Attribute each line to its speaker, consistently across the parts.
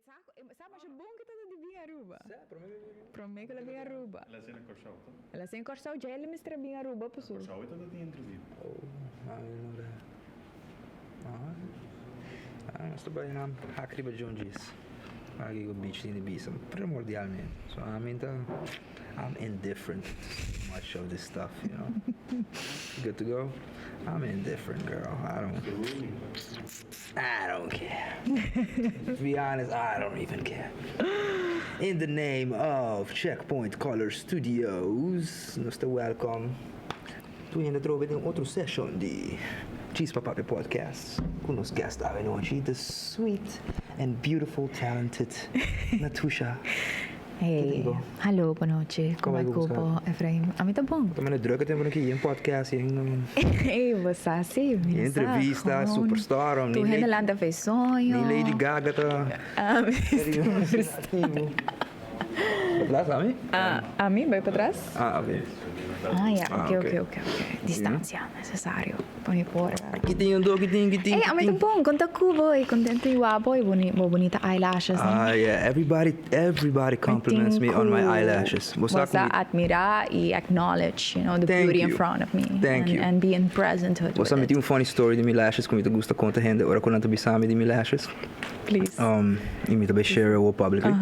Speaker 1: Sa sa masha bon ku ta di bin Aruba.
Speaker 2: Sa, prome ku el a bin Aruba.
Speaker 1: Prome ku el a bin Aruba.
Speaker 3: El a hasi na Kòrsou, to?
Speaker 1: El a hasi na Kòrsou, dja el mester a bin Aruba paso.
Speaker 3: Na Kòrsou e tabata tin entrevista.
Speaker 2: Oh, I didn't know that. Ah, ah, nos ta bai hak riba John Gis. Aki ku beach tin di bisa, primordialmente. So ami ta, I'm indifferent to much of this stuff, you know. Good to go? I'm indifferent, girl. I don't, I don't care. To be honest, I don't even care. In the name of Checkpoint Color Studios, nos ta welcome tur hende atrobe den otro session di Chispa Papia Podcast ku nos guest awe nochi, the sweet and beautiful talented Natusha.
Speaker 1: Hey, hallo, bon nochi. Como ta cu bo, Efraim? Ami ta bon.
Speaker 2: Ta manda druk e tempo aki, yen podcast, yen.
Speaker 1: Hey, bo sa si, mi no sa.
Speaker 2: Entrevista, superstar.
Speaker 1: Tur hende lanta fe soño.
Speaker 2: Ni Lady Gaga ta.
Speaker 1: Ami superstar.
Speaker 2: Patras, ami?
Speaker 1: Ami, bai patras?
Speaker 2: Ah, ok.
Speaker 1: Ah, ya, ok, ok, ok, ok. Distancia necesario pa mi por.
Speaker 2: Kitin un do, kitin, kitin,
Speaker 1: Ey, ami ta bon, con ta cu bo y contento y wapo y bo bunita eyelashes.
Speaker 2: Ah, yeah, everybody, everybody compliments me on my eyelashes.
Speaker 1: Bo sa admira y acknowledge, you know, the beauty in front of me.
Speaker 2: Thank you.
Speaker 1: And be in present with it.
Speaker 2: Bo sa mi tin un funny story di mi lashes cu mi ta gusta conta hende ora cu nan ta bisa mi di mi lashes.
Speaker 1: Please.
Speaker 2: Y mi ta bay share awor publicly.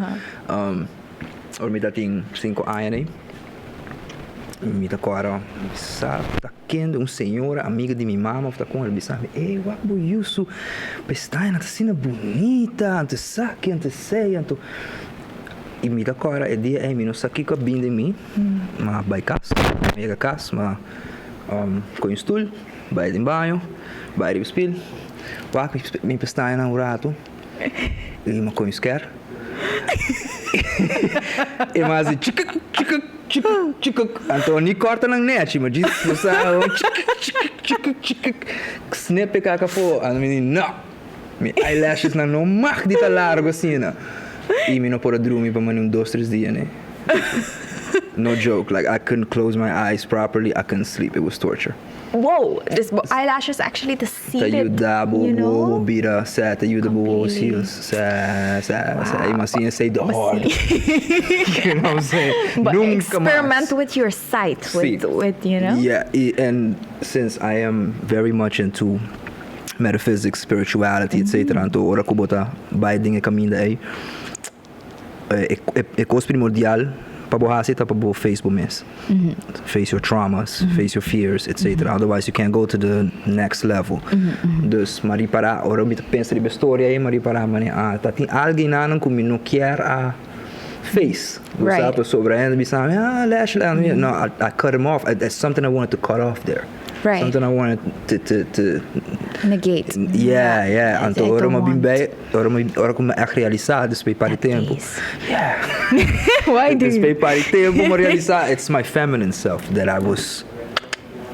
Speaker 2: Ora mi ta tin cinco aña nei, mi ta kòrda mi sa ta kende un señora amiga di mi mama of ta kon el bisa mi, ey wak bo yu su pestañanan ta asina bunita, anto esaki anto esei anto y mi ta kòrda e dia ey mi no sa kiko a bin den mi, ma bai kas, mi yega kas ma kohe un stul bai den baño bai riba spil wak mi pestañanan un ratu y mi kohe un skèr. E mas di chikik chikik chikik chikik anto ni korta nan nechi ma djis bo sa chikik chikik chikik chikik snip e kaka afo anto mi di no mi eyelashes nan no mag di ta largo asina y mi no por a drumi pa mane un dos tres dia ne no joke like I couldn't close my eyes properly I couldn't sleep it was torture.
Speaker 1: Wow, dus bo eyelashes actually ta
Speaker 2: Ta yuda bo wowo bira sè, ta yuda bo wowo seal sè, sè, sè. I mas sin esei de hard. You know what I'm saying?
Speaker 1: But
Speaker 2: Nunca
Speaker 1: experiment
Speaker 2: mas.
Speaker 1: with your sight,
Speaker 2: Sí.
Speaker 1: with, with, you know?
Speaker 2: Yeah, i and since I am very much into metaphysics, spirituality, etcetera, anto ora ku bo ta bai den e kaminda ei, E kos primordial pa bo hasi ta pa bo face bo mes. Face your traumas, face your fears, etcetera. Otherwise you can't go to the next level. Dus m'a ripará, ora mi ta pensa riba e storia ei, m'a ripará manera, ah, ta tin algu einan ku mi no kier a face. Bo sa, pasobra hende bisa mi, ah, lash, lash. No, I cut him off. It's something I wanted to cut off there.
Speaker 1: Right.
Speaker 2: Something I wanted to, to, to
Speaker 1: Negate.
Speaker 2: Yeah, yeah. Anto
Speaker 1: I
Speaker 2: ora
Speaker 1: don't
Speaker 2: mi bin
Speaker 1: want.
Speaker 2: bij, ora mi, ora ku mi echt realisá despues par di tempu.
Speaker 1: Peace.
Speaker 2: Yeah.
Speaker 1: Why do you?
Speaker 2: Despues par di tempu mi realisá it's my feminine self that I was.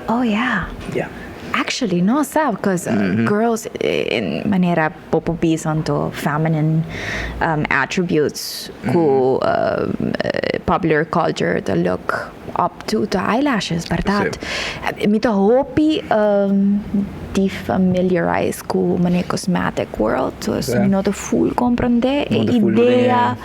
Speaker 1: Oh yeah.
Speaker 2: Yeah.
Speaker 1: Actually no sa because girls in manera bo por bisa anto feminine attributes ku popular culture ta look up to ta eyelashes, berdad? Mi ta hopi defamiliarize ku manera cosmetic world, dus mi no ta full comprende e idea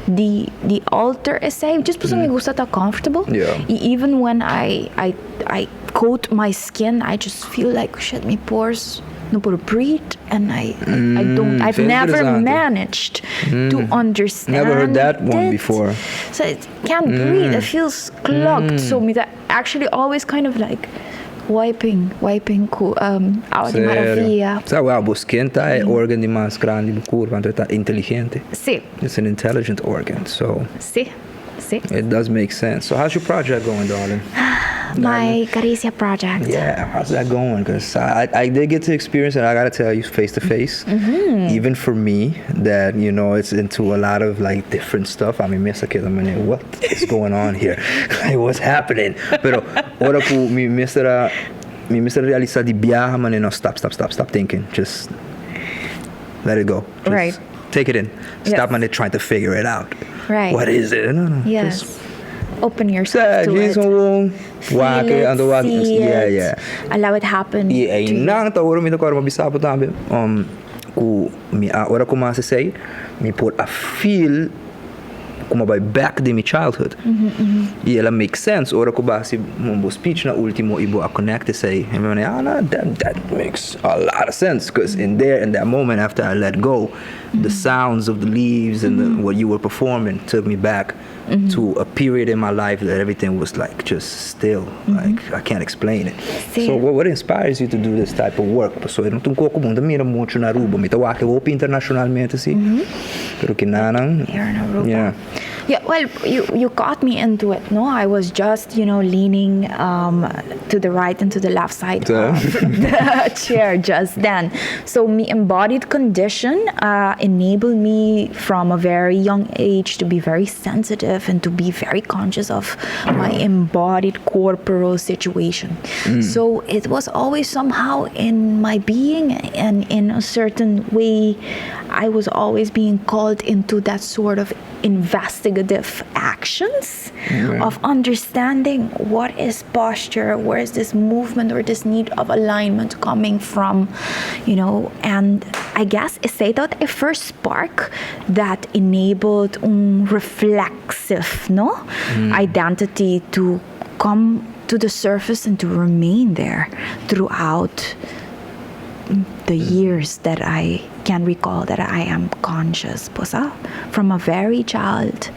Speaker 1: di di alter esei, just pasobra mi gusta ta comfortable y even when I I I coat my skin I just feel like shit mi pores no por breathe and I I don't I've never managed to understand
Speaker 2: Never heard that one before.
Speaker 1: So I can't breathe it feels clogged so mi ta actually always kind of like wiping wiping ku awa di maravia.
Speaker 2: Sa well bo skin ta e organ di mas grandi bo kurpa anto e ta inteligente.
Speaker 1: Si.
Speaker 2: It's an intelligent organ so.
Speaker 1: Si. Si.
Speaker 2: It does make sense. So how's your project going, darling?
Speaker 1: My Caricia project.
Speaker 2: Yeah, how's that going? Because I did get to experience it, I gotta tell you, face to face. Even for me, that, you know, it's into a lot of like different stuff. I mean, mi a keda manera, what is going on here? Like, what's happening? Pero ora ku mi mester a, mi mester a realisa di biaha manera, no, stop, stop, stop, stop thinking. Just let it go. Just Take it in. Stop manera trying to figure it out. What is it? No, no.
Speaker 1: Yes.
Speaker 2: Just
Speaker 1: Open yourself to it.
Speaker 2: Gewoon
Speaker 1: Feel
Speaker 2: wak
Speaker 1: it,
Speaker 2: anto wak.
Speaker 1: see
Speaker 2: Yeah,
Speaker 1: it.
Speaker 2: yeah.
Speaker 1: Allow it happen
Speaker 2: Y
Speaker 1: to you.
Speaker 2: einan ta ora mi ta kòrda mi bisa bo tambe. Ku mi a ora ku mi a hasi esei, mi por a feel ku mi a bai back den mi childhood. I el a make sense ora ku bo a hasi bo speech na ultimo i bo a connect esei. I mi a ah no, that makes a lot of sense, cause in there, in that moment after I let go, the sounds of the leaves and the, what you were performing took me back to a period in my life that everything was like just still, like I can't explain it. So what inspires you to do this type of work? So no ta un kos ku bo no ta mira mucho na Aruba. Mi ta wak hopi internacionalmente si, pero ku nan
Speaker 1: Here in Aruba. Yeah, well, you caught me into it, no? I was just leaning to the right and to the left side of the chair just then. So my embodied condition enabled me from a very young age to be very sensitive and to be very conscious of my embodied corporal situation. So it was always somehow in my being, and in a certain way, I was always being called into that sort of investigative actions of understanding what is posture, where is this movement or this need of alignment coming from. And I guess esei ta a first spark that enabled un reflexive, no, identity to come to the surface and to remain there throughout the years that I can recall that I am conscious. Posa, from a very child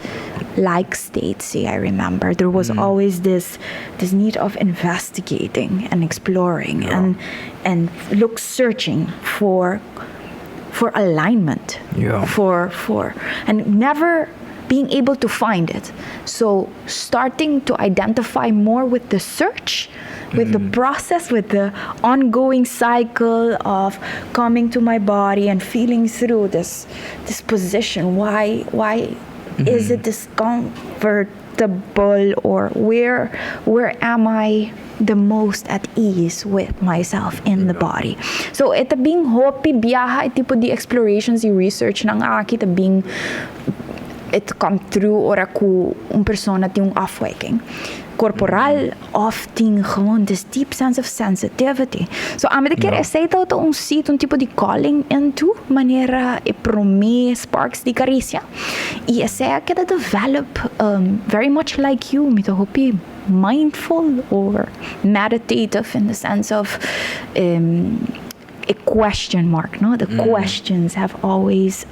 Speaker 1: like state, see, I remember there was always this need of investigating and exploring and look searching for alignment. For and never being able to find it. So starting to identify more with the search, with the process, with the ongoing cycle of coming to my body and feeling through this position. Why is it discomfortable, or where am I the most at ease with myself in the body? So e ta bin hopi biaha e tipo di explorations y research nan aki ta bin, it come through ora ku un persona tin un afwijking corporal of tin gewoon this deep sense of sensitivity. So ami ta kere esei ta un sit, un tipo di calling into manera e prome sparks di Caricia. Y esei a keda develop very much like you, mi ta hopi mindful or meditative in the sense of a question mark, no? The questions have always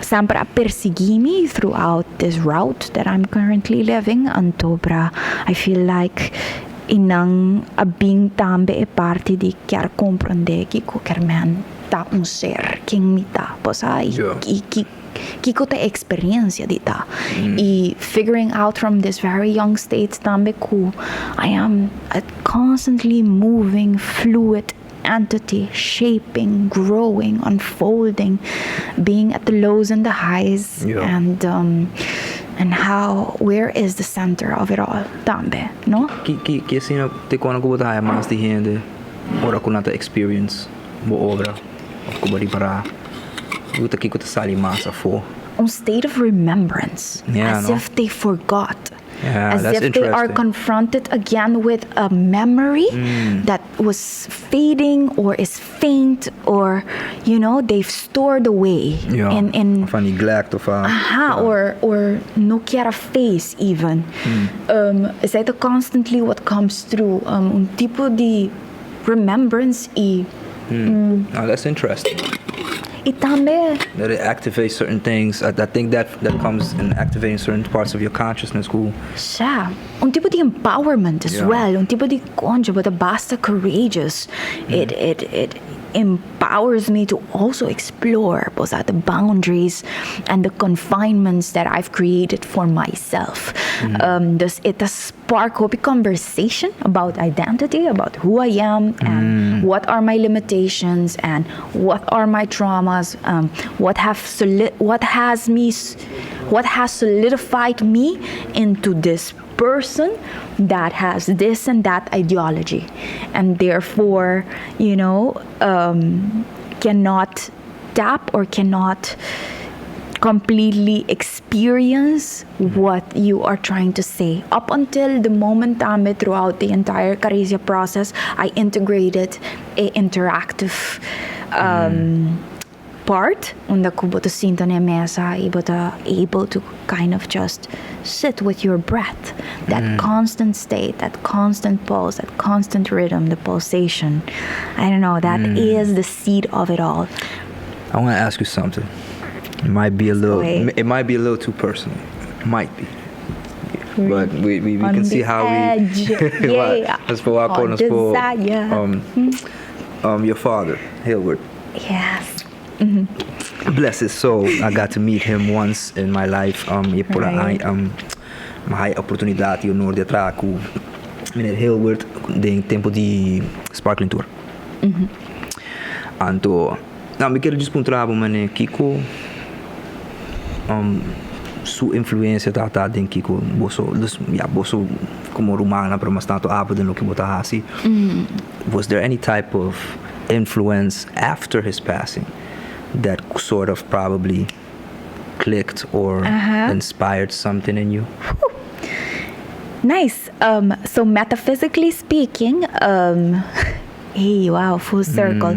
Speaker 1: semper a persegui mi throughout this route that I'm currently living. Anto bra, I feel like nan a bin tambe e parti di kier comprende kico kiermen ta un ser, ken mi ta, posa, y kico ta experiencia di ta. Y figuring out from this very young state tambe ku I am a constantly moving, fluid entity, shaping, growing, unfolding, being at the lows and the highs, and how where is the center of it all tambe, no?
Speaker 2: Ki asina te cuando ku bo ta mas di hende ora ku nan ta experience bo obra of ku bo ripara ku ta kiko ta sali mas afo?
Speaker 1: Un state of remembrance, as
Speaker 2: no?
Speaker 1: if they forgot,
Speaker 2: Yeah,
Speaker 1: as
Speaker 2: that's
Speaker 1: if they are
Speaker 2: interesting.
Speaker 1: Confronted again with a memory that was fading or is faint or they've stored away in
Speaker 2: Of a neglect of a
Speaker 1: Aha, or no kier a face even. Is that constantly what comes through? Un tipo di remembrance y
Speaker 2: Oh, that's interesting.
Speaker 1: Y tambe
Speaker 2: That it activates certain things. I think that that comes in activating certain parts of your consciousness. Cool.
Speaker 1: Siya, un tipo di empowerment as well, un tipo di concha, but basta courageous. It empowers me to also explore both the boundaries and the confinements that I've created for myself. Dus it a spark hopi conversation about identity, about who I am and what are my limitations and what are my traumas, what has solidified me into this person that has this and that ideology and therefore cannot tap or cannot completely experience what you are trying to say. Up until the moment tambe, throughout the entire Caricia process, I integrated a interactive part unda ku bo ta sinta na mesa i bo ta able to kind of just sit with your breath, that constant state, that constant pulse, that constant rhythm, the pulsation. I don't know, that is the seed of it all.
Speaker 2: I want to ask you something. It might be a little.
Speaker 1: Wait.
Speaker 2: It might be a little too personal. Might be. But we
Speaker 1: On
Speaker 2: can see
Speaker 1: the
Speaker 2: how
Speaker 1: edge.
Speaker 2: we.
Speaker 1: Yeah.
Speaker 2: Nos por
Speaker 1: On
Speaker 2: nos por
Speaker 1: desire.
Speaker 2: Your father, Hilbert.
Speaker 1: Yes.
Speaker 2: Bless his soul. I got to meet him once in my life. I por m'a haya oportunidad y honor di traha cu meneer Hilbert den tempo di Sparkling Tour. Anto, nou, mi kier puntra bo, meneer, kico su influencia ta den kico boso, dus, ja, boso como ruman, pero mas tanto abo den loke bo ta hasi. Was there any type of influence after his passing that sort of probably clicked or inspired something in you?
Speaker 1: Nice. So metaphysically speaking, hey, wow, full circle.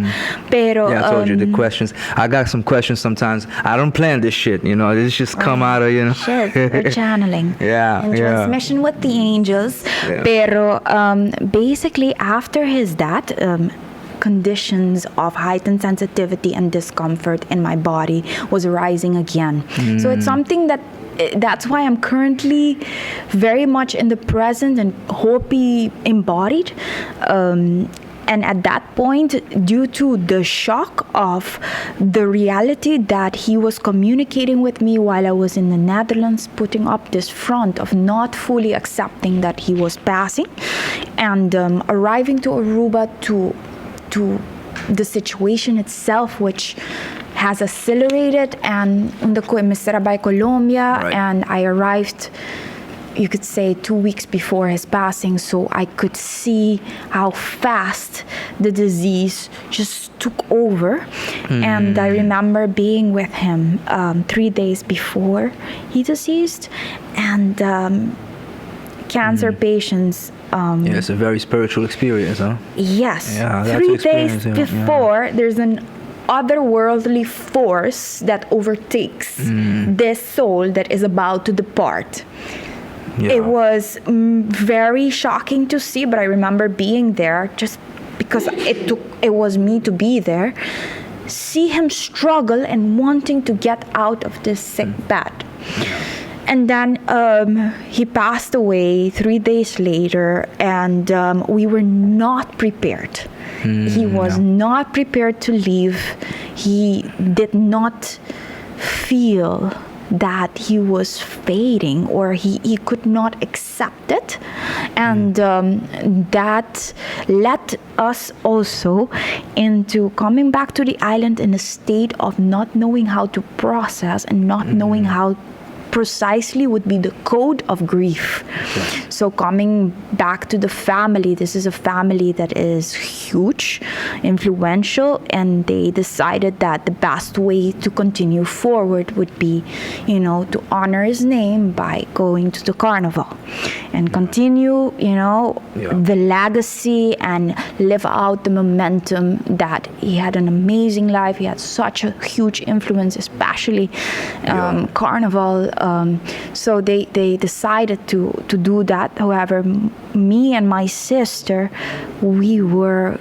Speaker 1: Pero
Speaker 2: Yeah, I told you the questions. I got some questions sometimes. I don't plan this shit. This just come out of.
Speaker 1: Shit, we're channeling. And transmission with the angels. Pero basically, after his death, conditions of heightened sensitivity and discomfort in my body was rising again. So it's something that that's why I'm currently very much in the present and hopi embodied. And at that point, due to the shock of the reality that he was communicating with me while I was in the Netherlands, putting up this front of not fully accepting that he was passing, and arriving to Aruba to the situation itself, which has accelerated, and unda cu mester a bay Colombia, and I arrived, you could say, 2 weeks before his passing, so I could see how fast the disease just took over. And I remember being with him 3 days before he deceased, and cancer patients.
Speaker 2: Yeah, it's a very spiritual experience, huh?
Speaker 1: Yes.
Speaker 2: Yeah, that's
Speaker 1: 3 days
Speaker 2: experience, yeah.
Speaker 1: before, there's an otherworldly force that overtakes this soul that is about to depart. It was very shocking to see, but I remember being there just because it was me to be there, see him struggle and wanting to get out of this sick bed. And then he passed away 3 days later, and we were not prepared. He was not prepared to leave. He did not feel that he was fading or he could not accept it. And that led us also into coming back to the island in a state of not knowing how to process and not knowing how precisely would be the code of grief. So coming back to the family, this is a family that is huge, influential, and they decided that the best way to continue forward would be to honor his name by going to the carnival and continue the legacy and live out the momentum that he had an amazing life. He had such a huge influence, especially carnival. So they decided to do that. However, me and my sister, we were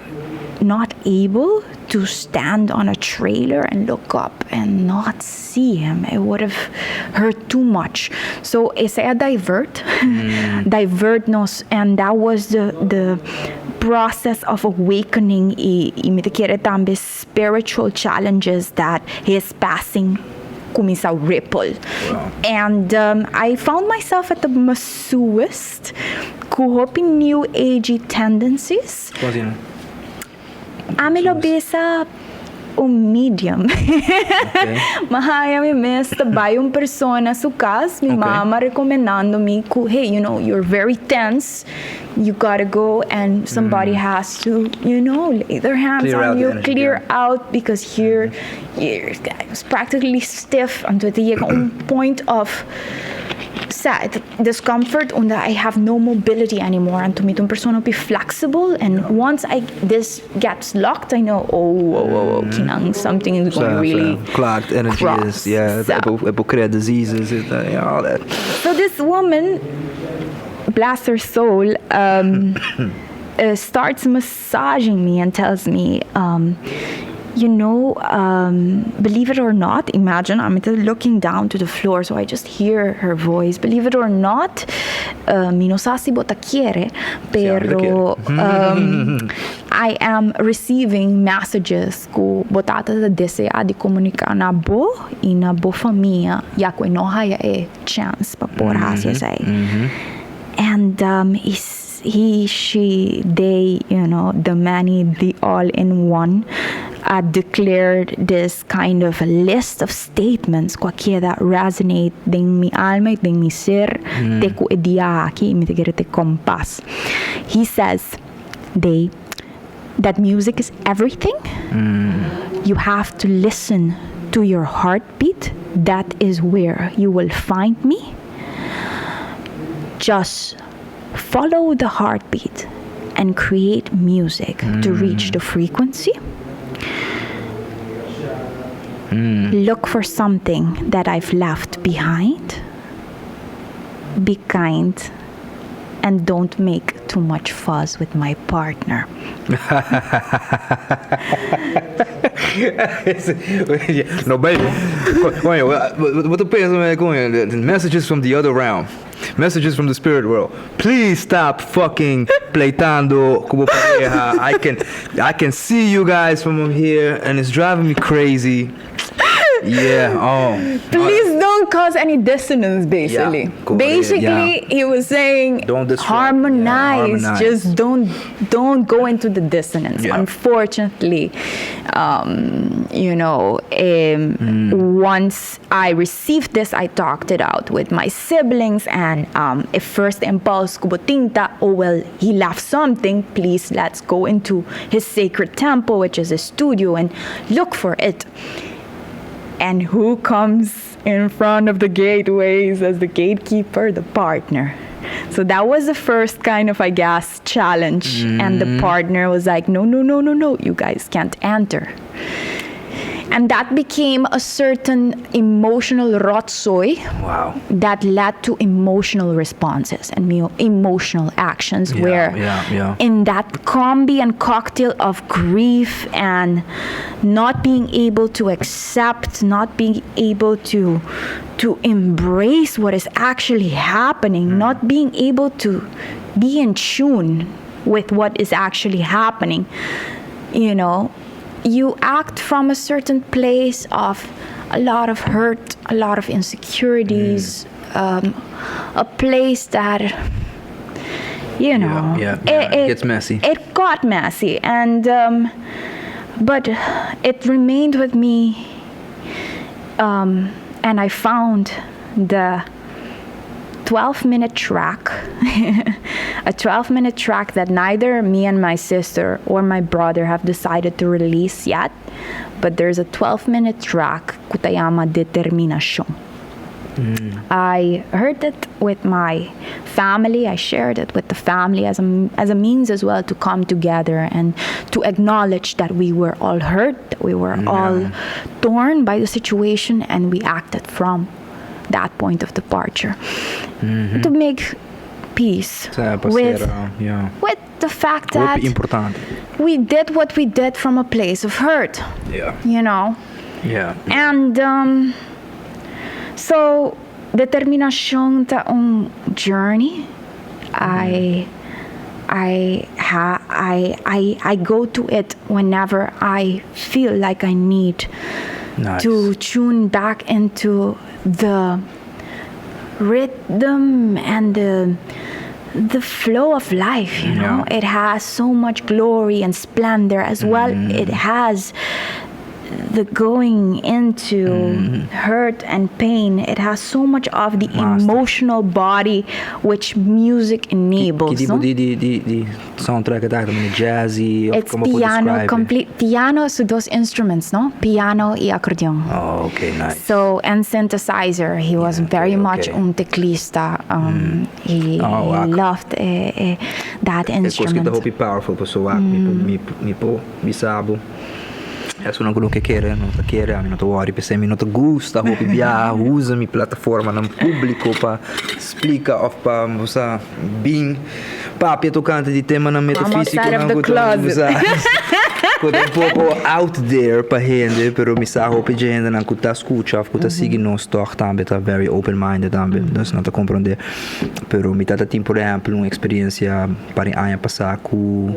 Speaker 1: not able to stand on a trailer and look up and not see him. It would have hurt too much. So esey a divert nos, and that was the process of awakening y mi ta kere tambe spiritual challenges that his passing cuminsa ripple. And I found myself at the masseuse cu hopi new agey tendencies.
Speaker 2: Quasi no.
Speaker 1: Ami lo bisa un medium. M'a haya mi mes ta bay un persona su cas, mi mama recomendando mi, cu, "Hey, you're very tense. You gotta go and somebody has to lay their hands
Speaker 2: Clear
Speaker 1: on
Speaker 2: out the
Speaker 1: you,
Speaker 2: energy,
Speaker 1: clear out because here, you're, I was practically stiff until the un point of Sa, discomfort unda I have no mobility anymore and to mi ta un persona be flexible and once I this gets locked, I know, oh, kinang something is going really
Speaker 2: Clogged energy
Speaker 1: cross.
Speaker 2: is, yeah,
Speaker 1: So,
Speaker 2: it will create diseases, yeah, all that.
Speaker 1: So this woman, bless her soul, starts massaging me and tells me, believe it or not, imagine I'm looking down to the floor, so I just hear her voice. "Believe it or not, mi no sa si bo ta kere, pero I am receiving messages ku bo tata ta deseá di komuniká na bo i na bo famia, ya ku no haya e chance pa por hasi esei." And he, she, they, the many, the all in one, declared this kind of list of statements ku that resonate den mi alma i den mi ser te ku e dia aki mi ta kere te kompas. He says, they, that music is everything. You have to listen to your heartbeat. That is where you will find me. Just follow the heartbeat and create music to reach the frequency. Look for something that I've left behind. Be kind and don't make too much fuss with my partner.
Speaker 2: No, baby. Wait, what the pensa, messages from the other realm. Messages from the spirit world. Please stop fucking pleitando ku bo pareha. I can see you guys from here and it's driving me crazy. Yeah. Oh.
Speaker 1: Please don't cause any dissonance, basically.
Speaker 2: Yeah, correct,
Speaker 1: Basically, he was saying
Speaker 2: Don't disrupt. Yeah,
Speaker 1: harmonize.
Speaker 2: harmonize.
Speaker 1: Just don't go into the dissonance. Unfortunately, once I received this, I talked it out with my siblings, and if first impulse ku bo tin ta, "Oh well, he left something. Please, let's go into his sacred temple, which is his studio, and look for it." And who comes in front of the gateways as the gatekeeper? The partner. So that was the first kind of, I guess, challenge. And the partner was like, "No, no, no, no, no, you guys can't enter." And that became a certain emotional rotzooi that led to emotional responses and emotional actions where in that combi and cocktail of grief and not being able to accept, not being able to embrace what is actually happening, not being able to be in tune with what is actually happening, you act from a certain place of a lot of hurt, a lot of insecurities, a place that
Speaker 2: Yeah, it gets messy.
Speaker 1: It got messy, and but it remained with me, and I found the 12-minute track, a 12-minute track that neither me and my sister or my brother have decided to release yet. But there's a 12-minute track, ku ta yama Determinashon. I heard it with my family. I shared it with the family as a means as well to come together and to acknowledge that we were all hurt, that we were all torn by the situation, and we acted from that point of departure to make peace with, with the fact that
Speaker 2: Importante.
Speaker 1: We did what we did from a place of hurt, you know? And so Determinashon ta un journey. I go to it whenever I feel like I need
Speaker 2: Nice.
Speaker 1: To tune back into the rhythm and the flow of life. It has so much glory and splendor as well. It has the going into hurt and pain, it has so much of the emotional body which music enables.
Speaker 2: Ki tipo
Speaker 1: no?
Speaker 2: di, di, di, di soundtrack e ta? Ta manera jazzy? Of
Speaker 1: It's
Speaker 2: como por
Speaker 1: piano,
Speaker 2: describe it?
Speaker 1: complete piano, su dos instruments, no? Piano y acordeon.
Speaker 2: Oh, okay, nice.
Speaker 1: So, and synthesizer. He was very much un teclista. Um, He,
Speaker 2: Oh,
Speaker 1: he
Speaker 2: wak.
Speaker 1: loved eh, eh, that
Speaker 2: E cos ki ta
Speaker 1: instrument.
Speaker 2: hopi powerful paso wak mi por mi mi por bisa bo esunnan ku no ke kere no ta kere ami no ta wòri p'esei mi no ta gusta hopi biaha usa mi plataformanan públiko pa splika òf pa bo sa bin papia tokante di temanan
Speaker 1: Come outside of
Speaker 2: metafísikonan
Speaker 1: the
Speaker 2: ku ta bo
Speaker 1: closet.
Speaker 2: sa ku ta un poko out there pa hende pero mi sa hopi dje hendenan ku ta skucha òf ku ta sigui nos tòg tambe ta very open minded tambe dus nan ta komprondé. Pero mi tata tin por ehempel un experiencia par di aña pasa cu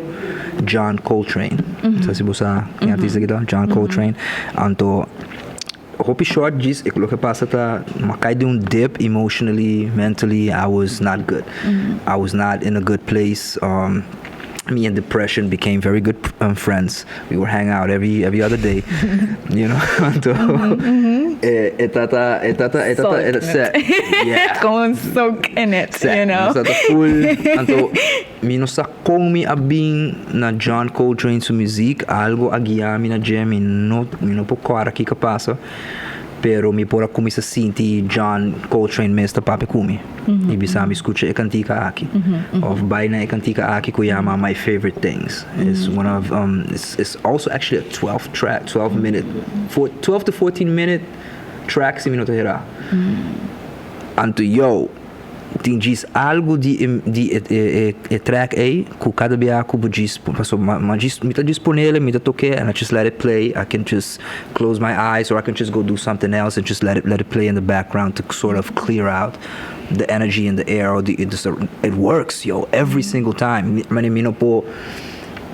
Speaker 2: John Coltrane. Sa si bo sa ken artista ki ta? John Coltrane. Anto hopi short djis e loke pasa ta mi a cay den un dip emotionally, mentally I was not good. I was not in a good place. Me and depression became very good friends. We would hang out every every other day. You know? Anto e e tata e tata e tata e
Speaker 1: Soak in it.
Speaker 2: Yeah.
Speaker 1: Como soak in it,
Speaker 2: Sa,
Speaker 1: you know?
Speaker 2: nos tata full. Anto mi no sa kon mi a bin na John Coltrane su muziek, algo a guia mi na dje, mi no mi no por kòrda kiko a pasa. Pero mi por a cuminsa sinti John Coltrane mes ta papia cu mi y bisa mi scucha e cantica aki of bay na e cantica aki cu yama My Favorite Things. It's one of it's it's also actually a 12 track 12 minute 12 to 14 minute track si mi no ta hera. Anto yo Tin djis algu di e di e e e track ei ku kada bia ku bo djis pasobra ma djis mi ta djis ponele mi ta tok'é and I just let it play I can just close my eyes or I can just go do something else and just let it let it play in the background to sort of clear out the energy in the air or the it works yo every single time mi mi no por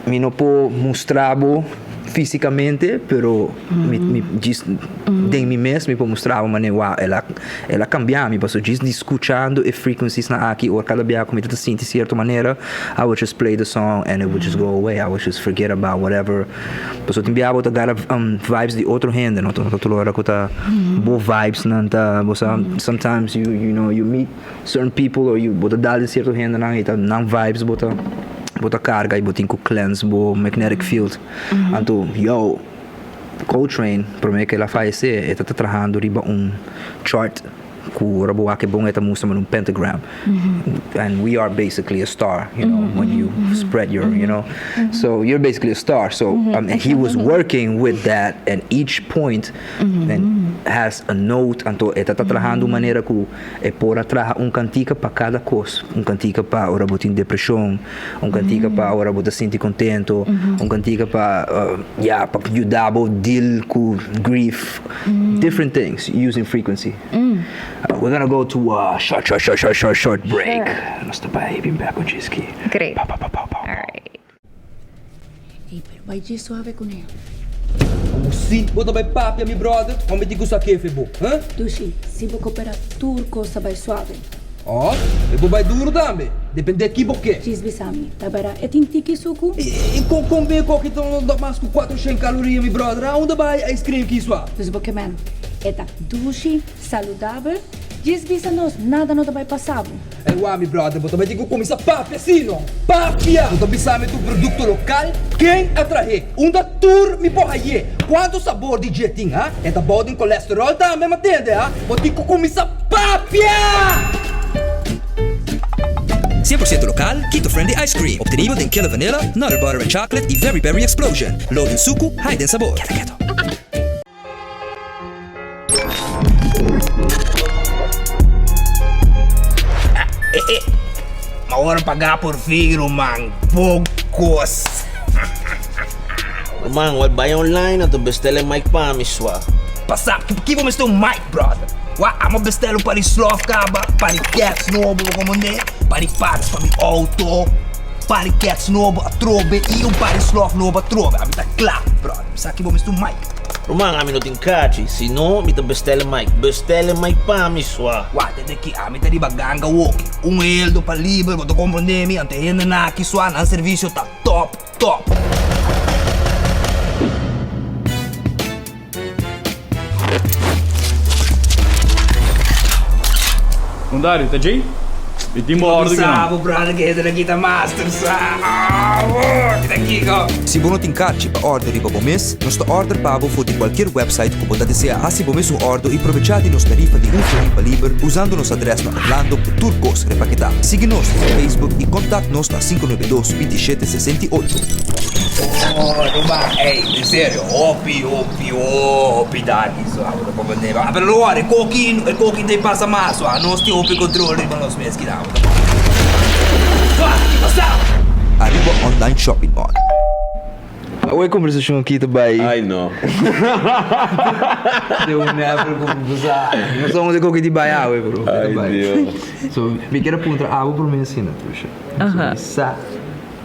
Speaker 2: Mi no por mustra bo físicamente, pero mi, mi djis den mi mes mi por mustra bo manera wow, el a, el a cambia mi, pasobra djis di scuchando e frequencies nan aki ora cada biaha cu mi ta sinti cierto manera, I would just play the song and it would just go away, I would just forget about whatever. Pasobra tin biaha bo ta gara vibes di otro hende, no ta tur ora cu ta bo vibes nan ta, bo sa, sometimes you, you know, you meet Certain people or you bo ta dal den cierto hendenan y ta nan vibes bo ta bo ta carga y bo tin cu cleanse bo magnetic field. Anto yo Coltrane prome cu el a fallece e ta ta trahando riba un chart cu ora bo wak e bon e ta mustra manera un pentagram and we are basically a star you know when you spread your you know so you're basically a star so and he was working with that and each point has a note anto e ta ta trahando un manera cu E por a traha un kantika pa kada kos, un kantika pa ora bo tin depreshon, un kantika pa ora bo ta sinti kontento, un kantika pa ya pa yuda bo deal ku grief, different things using frequency. We're gonna go to a short short short short short short break. Nos ta bai bin bek un chiski.
Speaker 1: Great.
Speaker 2: Pa pa pa pa pa.
Speaker 1: Alright.
Speaker 4: Ey, pero bai dje suave cu ne.
Speaker 5: Como si bo ta bai papia mi brother, hombre tin cu sa kefe bo, huh?
Speaker 4: Dushi, si bo coopera tur cos ta bai suave.
Speaker 5: Oh, e bo bai duro tambe, depende ki bo ke.
Speaker 4: Djis bisa mi, ta bera e tin tiki sucu?
Speaker 5: E con con be koki ta no da mas cu 400 caloria mi brother, a unda bai ice cream ki sua?
Speaker 4: Dus bo ke men, e ta dushi, saludabel, djis bisa nos nada no ta bai pasa bo.
Speaker 5: Ey wak mi brother, bo ta bai tin ku kuminsá papia si no? Papia! Bo ta bisa mi tur produkto lokal? Ken a trah'é? Unda tur mi por hay'é? Kuantu sabor di dje tin, ha? E ta bou den kolesterol tambe, ma tende, ha? Bo tin ku kuminsá papia!
Speaker 6: 100% lokal, Keto Friendly Ice Cream, obtenibel den Killer Vanilla, Nutter Butter and Chocolate y Very Berry Explosion. Low den suku, high den sabor. Keto keto.
Speaker 7: Ma ora pagá por fin ruman, bon kos.
Speaker 8: Ruman, wèl bai online anto bestèl e mic pa mi swa.
Speaker 7: Pasa, ki bo mester un mic brother? Wak, amo bestèl un par di slof kaba, par di kèts nobo bo komand'é, par di parts pa mi outo, par di kèts nobo atrobe i un par di slof nobo atrobe. Ami ta kla brother, mi sa ki bo mester un mic.
Speaker 8: Ruman, ami no tin kachi, si no mi ta bestèl e mic. Bestèl e mic pa mi, swa.
Speaker 7: Wak, tende ki ami ta riba ganga woki. Un heldo pa liber, bo ta komprendé mi? Anto e hendenan aki, swa, nan servisio ta top, top.
Speaker 3: Un Dario, ta djei? Mi tin bo ordu
Speaker 7: Sa bo brother ke hende aki ta master sa. Kita kiko.
Speaker 6: Si bo no tin karchi pa order riba bo mes, nos ta order pa bo for di kualkier website ku bo ta desea hasi bo mesun ordo i probechá di nos tarifa di un florin pa liber usando nos adrès na Orlando ku tur kos repaketá. Sigui nos riba Facebook i kontakt nos na 592 27 68.
Speaker 7: Oh, no ba, ey, en serio, hopi, hopi, hopi danki so abo ta comprende. Ah, pero lo e koki, e koki te pasa mas so, nos tin hopi control riba nos mes kina abo ta comprende. Ki pasa?
Speaker 6: Aruba Online Shopping Mall.
Speaker 2: Awe e conversacion aki ta bay.
Speaker 9: Ay no.
Speaker 2: They will never conversa. No sa unda koki di bay awe bro.
Speaker 9: Ay Dios.
Speaker 2: So mi kier a puntra abo prome asina Trusha. So mi sa.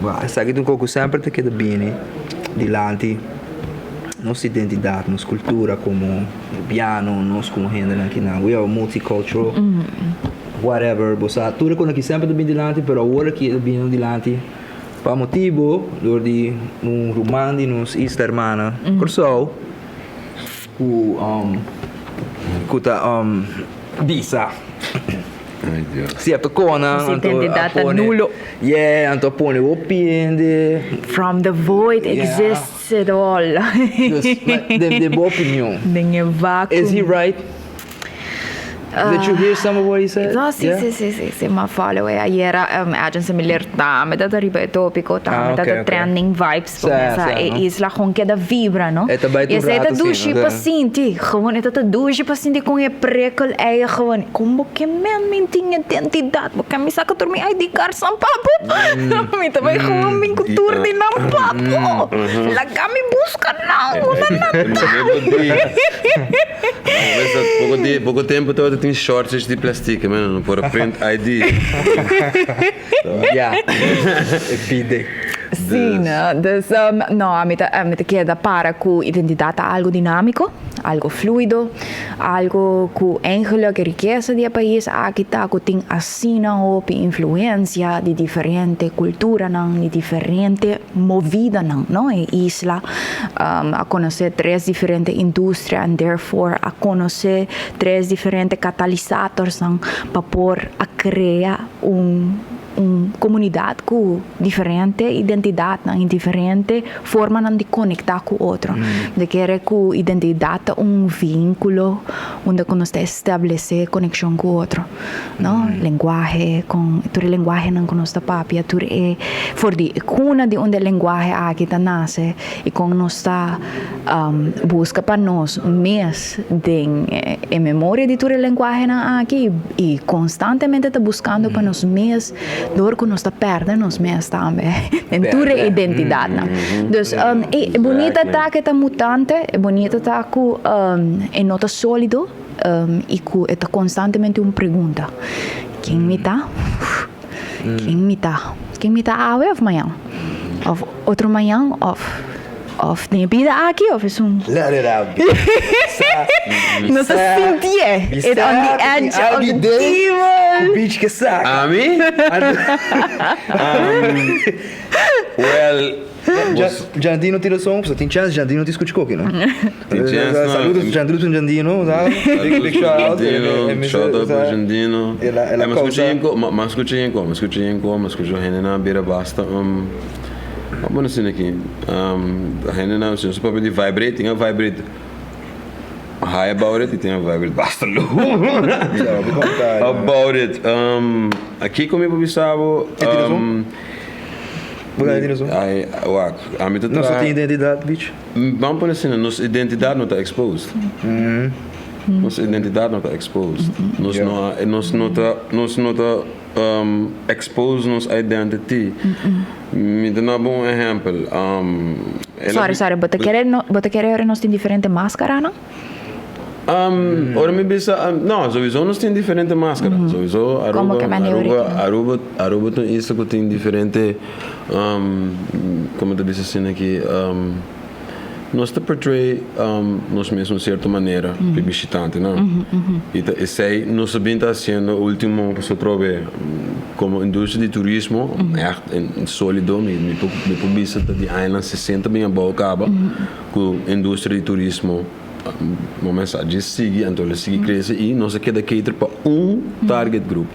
Speaker 2: Bo esaki ta un kos ku semper ta keda bini dilanti nos identidat, nos kultura komo rubiano, nos komo hendenan kinan. We are multicultural, whatever. Bo sa tur e kos aki semper ta bini dilanti, pero awor aki e ta bini dilanti pa motibu dor di un ruman di nos isla hermana Kòrsou ku ku ta bisa.
Speaker 9: Ay Dios.
Speaker 2: Cierto conan
Speaker 1: Nos
Speaker 2: anto a
Speaker 1: identidad ta
Speaker 2: pone
Speaker 1: nulo.
Speaker 2: Yeah, anto a pone hopi hende.
Speaker 1: From the void
Speaker 2: Yeah.
Speaker 1: exists it all.
Speaker 2: Dus, maar den, den bo opinion.
Speaker 1: Den e vacuum.
Speaker 2: Is he right? Did you hear some of what he said?
Speaker 1: No, si,
Speaker 2: Yeah?
Speaker 1: si, si, si, si, m'a follow e ayera um, Agent Miller tambe ta riba e topico, tambe
Speaker 2: Ah,
Speaker 1: ta
Speaker 2: ok, ok.
Speaker 1: trending vibes
Speaker 2: Sa,
Speaker 1: po sa
Speaker 2: sa,
Speaker 1: e
Speaker 2: no?
Speaker 1: isla gewoon keda vibra, no?
Speaker 2: E ta bai
Speaker 1: E
Speaker 2: tur
Speaker 1: esei ta
Speaker 2: rato asina,
Speaker 1: dushi pa
Speaker 2: sa.
Speaker 1: sinti, gewoon e ta ta dushi pa sinti con e prikkel ei gewoon, con bo ke men mi tin identidad, bo ke mi saka tur mi ID card san papo, mi ta bai gewoon bin ku tur di nan papo, laga mi buska nan, unda nan ta.
Speaker 9: Poko di, poko tempo tabata tin shortage di plastic, men no por a print ID.
Speaker 2: Ya, e pide.
Speaker 1: Sí, no. Dus, no, ami ta, ami ta keda para ku identidat ta algo dinámiko, algo fluido, algo ku eigenlijk e rikesa di e pais aki ta ku tin asina hopi influensia di diferente kulturanan, di diferente movidanan, no. E isla a konosé tres diferente industria en therefore a konosé tres diferente katalisatorsnan pa por a krea un un komunidat ku diferente identidatnan i diferente formanan di konektá ku otro. Mi ta kere ku identidat ta un vínkulo unda ku nos ta establesé konekshon ku otro, no? Lenguahe, kon tur e lenguahenan ku nos ta papia, tur e for di e kuna di unda e lenguahe aki ta nase i kon nos ta buska pa nos mes den e memoria di tur e lenguahenan aki i konstantemente ta buskando pa nos mes dor ku nos ta pèrdè nos mes tambe den tur e identidatnan. Dus e bunita ta ku e ta mutante, e bunita ta ku e no ta sólido i ku e ta konstantemente un pregunta, ken mi ta? Ken mi ta? Ken mi ta awe òf mañan? Òf otro mañan òf òf den e bida aki òf esun.
Speaker 2: Let it out be. Sa.
Speaker 1: No ta sintié. It on the edge of the table.
Speaker 2: Beach ke saka.
Speaker 9: Ami? Well.
Speaker 2: Jandino tira som, pasobra tin chance Jandino tin scucha koki no.
Speaker 9: Tin chance no.
Speaker 2: Saludos Jandino Jandino, sa. Big big shout out.
Speaker 9: Jandino, shout out pa Jandino.
Speaker 2: El a
Speaker 9: Ma scucha yen ko, ma scucha yen ko, ma scucha yen ko, ma scucha hendenan bira basta um Wat bo asina aki? Hendenan si nos papia di vibrate, tin a vibrate high about it y tin a vibrate basta low about it. Aki ku mi por bisa bo.
Speaker 2: E tin razon? Bo ta tin razon?
Speaker 9: Ai, wak, ami ta
Speaker 2: Nos no
Speaker 9: traha.
Speaker 2: tin identidad, bitch.
Speaker 9: Ban pone asina, nos identidad no ta exposed. Nos identidad no ta exposed. Nos no a, nos no ta, nos no ta expose nos identity. Mi ta na bo un ehempel.
Speaker 1: Sorry, sorry, bo ta kere, bo ta kere ora nos tin diferente maskaranan?
Speaker 9: Ora mi bisa, no, sowieso nos tin diferente maskara. Sowieso
Speaker 1: Como
Speaker 9: Aruba,
Speaker 1: ke manera
Speaker 9: Aruba,
Speaker 1: original?
Speaker 9: Aruba, Aruba ta un isla ku tin diferente, como ta bisa asina aki, nos ta portray nos mes un cierto manera pa e bishitantenan. I ta esei nos a bin ta haciendo ultimo pasobra atrobe como industria di turismo echt solido, mi mi por mi por bisa ta di añanan sesenta bin abou kaba ku industria di turismo. Momento a djis sigui anto lo sigui crece y nos a keda cater pa un target group.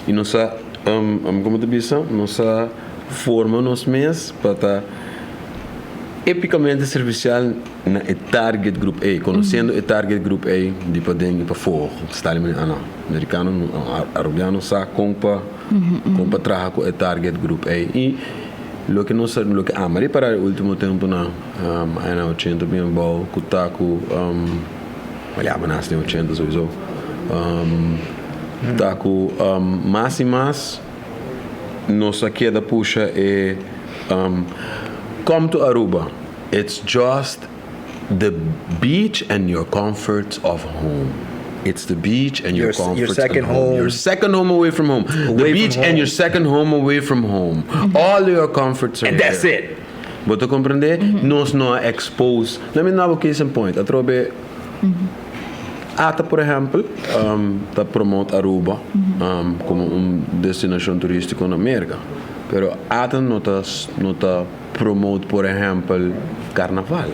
Speaker 9: Y nos a como ta bisa nos a forma nos mes pa ta epicamente servicial na e target group ey, conociendo e target group ey di paden y pafo. Sta li ah no, Americano Arubiano sa con pa con pa traha cu e target group ey y loke nos loke ama ripara e ultimo temponan. Añanan ochenta bin abou ku ta ku ya bo nase den ochenta souiso ta ku mas i mas nos a keda pusha e come to Aruba it's just the beach and your comforts of home it's the beach and your comforts of home your second home away from home the beach and your second home away from home all your comforts are
Speaker 7: And that's
Speaker 9: here.
Speaker 7: it.
Speaker 9: Bo ta comprende? Nos no a expose. Let me duna bo case in point. Atrobe ata por ehempel ta promote Aruba como un destinacion turistico na Merca. Pero ata no ta no ta promote por ehempel carnaval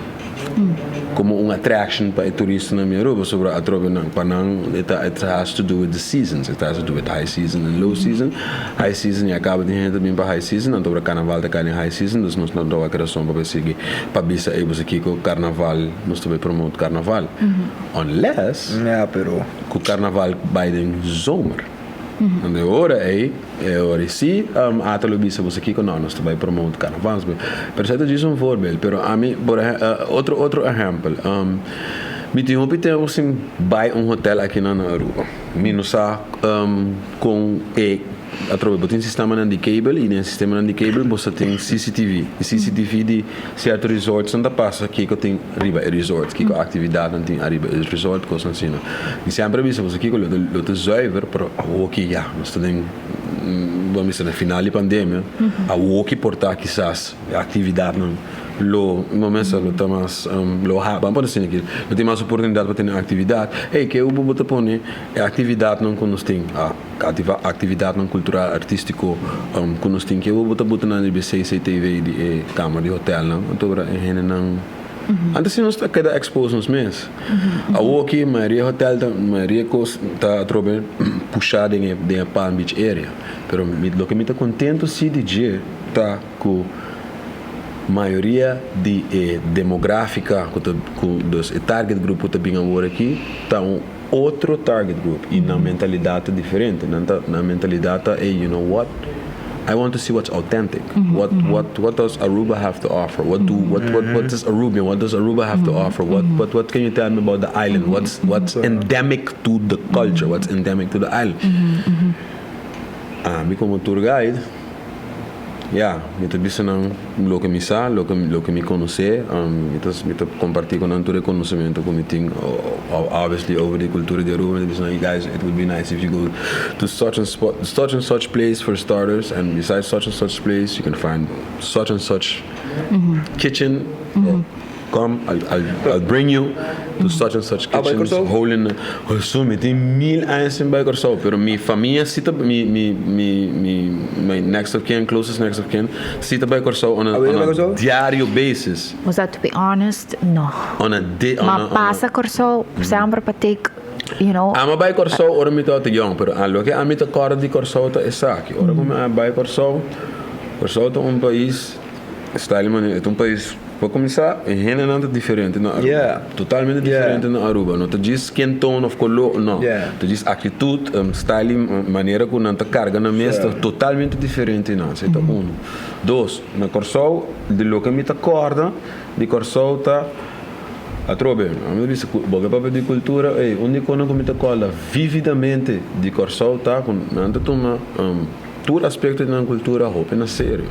Speaker 9: como un attraction pa e turistanan bin Aruba. Pasobra atrobe nan pa nan it has to do with the seasons. It has to do with high season and low season. High season ya caba tin hende ta bin pa high season anto ora carnaval ta cay den high season dus nos no ta wak rason pa bay sigui pa bisa ey boso kico carnaval nos ta bay promote carnaval unless
Speaker 2: Ya pero.
Speaker 9: cu carnaval bay den zomer anto e ora ey e ora ey si ata lo bisa boso kico no nos ta bay promote carnaval pero esey ta djis un voorbeeld pero ami por otro otro ehempel mi tin hopi tempo sin bay un hotel aki na Aruba mi no sa. Con e atrobe bo tin sistemanan di cable y den sistemanan di cable bo sa tin CCTV y CCTV di cierto resortsnan ta pasa kico tin riba e resort, kico actividadnan tin ariba e resort, cosnan asina. Mi semper a bisa boso kico lo ta lo ta zuiver pero awoki ya nos ta den bo a bisa na final di pandemia awoki por ta kisas e actividadnan lo bo mester lo ta mas lo ha ban pone asina aki lo tin mas oportunidad pa tene actividad ey ke bo bo ta pone E actividadnan cu nos tin, actividadnan cultural, artistico cu nos tin, ke bo ta buta nan riba e CCTV di e kamer di hotelnan, anto ora e hendenan, antes si nos ta keda expose nos mes. Awoki mayoria hotel ta, mayoria cos ta atrobe pusha den e den e Palm Beach area, pero mi loke mi ta contento si di dje ta cu mayoria di e demografica cu ta cu dus e target group cu ta bin awor aki ta un otro target group y nan mentalidad ta diferente nan ta nan mentalidad ta ey you know what I want to see what's authentic what what what does Aruba have to offer what do what what what does Arubian what does Aruba have to offer what what what can you tell me about the island what's what's endemic to the culture what's endemic to the island ami como tour guide Ya, mi ta bisa nan loke mi sa, loke loke mi konosé. Mi ta mi ta kompartí ku nan tur e konosementu ku mi tin, obviously over di kultura di Aruba. Mi ta bisa nan, you guys, it would be nice if you go to such and spot, such and such place for starters, and besides such and such place you can find such and such kitchen. Come, I'll, I'll, I'll bring you to such and such
Speaker 2: Ah, bai
Speaker 9: kitchens,
Speaker 2: Kòrsou?
Speaker 9: hole in the... Hesu, mi tin mil aña sin bai Kòrsou, pero mi famia si ta, mi, mi, mi, mi, my next of kin, closest next of kin, si ta bai Kòrsou on a,
Speaker 2: Ah, bai
Speaker 9: on a
Speaker 2: bai Kòrsou?
Speaker 9: diario basis.
Speaker 1: Was that to be honest? No.
Speaker 9: On a di, on
Speaker 1: Ma
Speaker 9: a, on a,
Speaker 1: pasa Kòrsou semper pa take, you know.
Speaker 9: Ami a bai Kòrsou ora mi tabata yòn, pero a loke ami ta kòrda di Kòrsou ta esaki. Ora ku mi a bai Kòrsou, Kòrsou ta un pais, style manera, e ta un pais. Pa kuminsá, e hendenan ta diferente na Aruba.
Speaker 2: Yeah.
Speaker 9: Totalmente
Speaker 2: Yeah.
Speaker 9: diferente na Aruba. No ta djis skin tone of koló, no.
Speaker 2: Yeah.
Speaker 9: Ta djis aktitut, style i manera ku nan ta karga nan mes ta totalmente diferente nan. Esei ta unu. Dos, na Kòrsou, di loke mi ta kòrda di Kòrsou ta, atrobe, ami ta bisa ku bo ke papia di kultura, ey, un di konan ku mi ta kòrda vividamente di Kòrsou ta ku nan ta tuma. Tur aspecto di nan cultura hopi na serio.